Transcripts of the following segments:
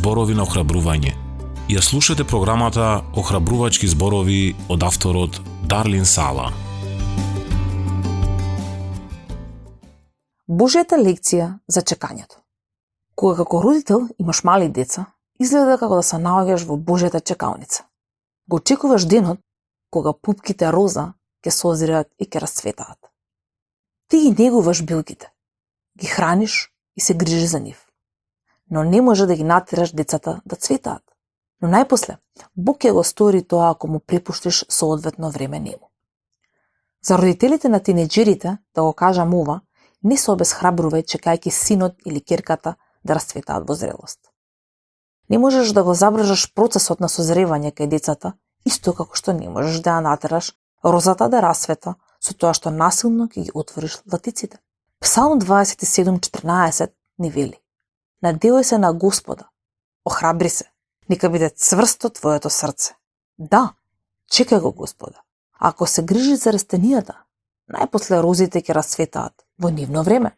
зборови на охрабрување. Ја слушате програмата Охрабрувачки зборови од авторот Дарлин Сала. Божјата лекција за чекањето. Кога како родител имаш мали деца, изгледа како да се наоѓаш во Божјата чекалница. Го очекуваш денот кога пупките роза ќе созреат и ќе расцветаат. Ти ги негуваш билките, ги храниш и се грижиш за нив. Но не може да ги натераш децата да цветаат. Но најпосле, Бог ќе го стори тоа ако му препуштиш соодветно време нему. За родителите на тинеџерите, да го кажам ова, не се обесхрабрувај чекајќи синот или ќерката да расцветаат во зрелост. Не можеш да го забржаш процесот на созревање кај децата, исто како што не можеш да ја натераш розата да расцвета со тоа што насилно ќе ги отвориш латиците. Псалм 27:14 ни вели: Надевај се на Господа, охрабри се, нека биде цврсто твоето срце. Да, чекај го Господа. Ако се грижиш за растенијата, најпосле розите ќе расцветаат во нивно време.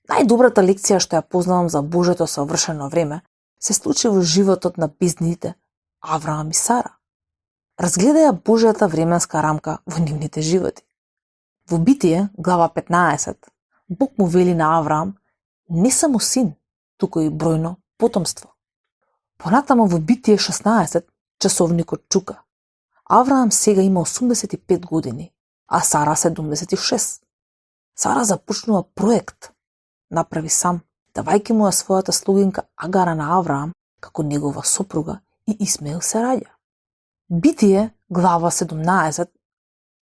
Најдобрата лекција што ја познавам за Божјото совршено време се случи во животот на бездните Авраам и Сара. Разгледаја Божјата временска рамка во нивните животи. Во Битие, глава 15, Бог му вели на Авраам не само син, туку и бројно потомство. Понатамо во Битие 16, часовникот чука. Авраам сега има 85 години, а Сара 76. Сара започнува проект, направи сам, давајќи му ја својата слугинка Агара на Авраам како негова сопруга и Исмаил се раѓа. Битие, глава 17,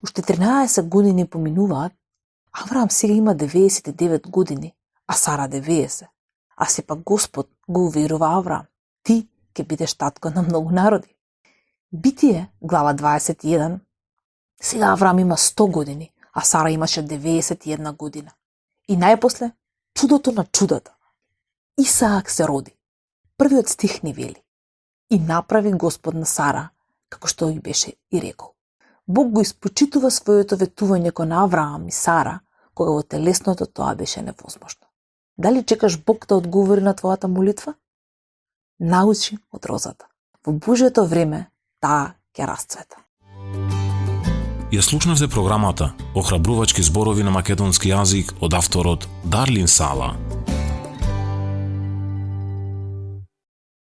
уште 13 години поминуваат, Авраам сега има 99 години, а Сара 90. А сепак Господ го уверува Авраам: ти ќе бидеш татко на многу народи. Битие, глава 21, сега Авраам има 100 години, а Сара имаше 91 година. И најпосле, чудото на чудата. Исаак се роди. Првиот стих ни вели: и направи Господ на Сара, како што и беше и рекол. Бог го испочитува своето ветување кон Авраам и Сара, кога во телесното тоа беше невозможно. Дали чекаш Бог да одговори на твојата молитва? Научи од розата. Во Божјото време таа ќе расцвета. Ја слушнавте програмата Охрабрувачки зборови на македонски јазик од авторот Дарлин Сала.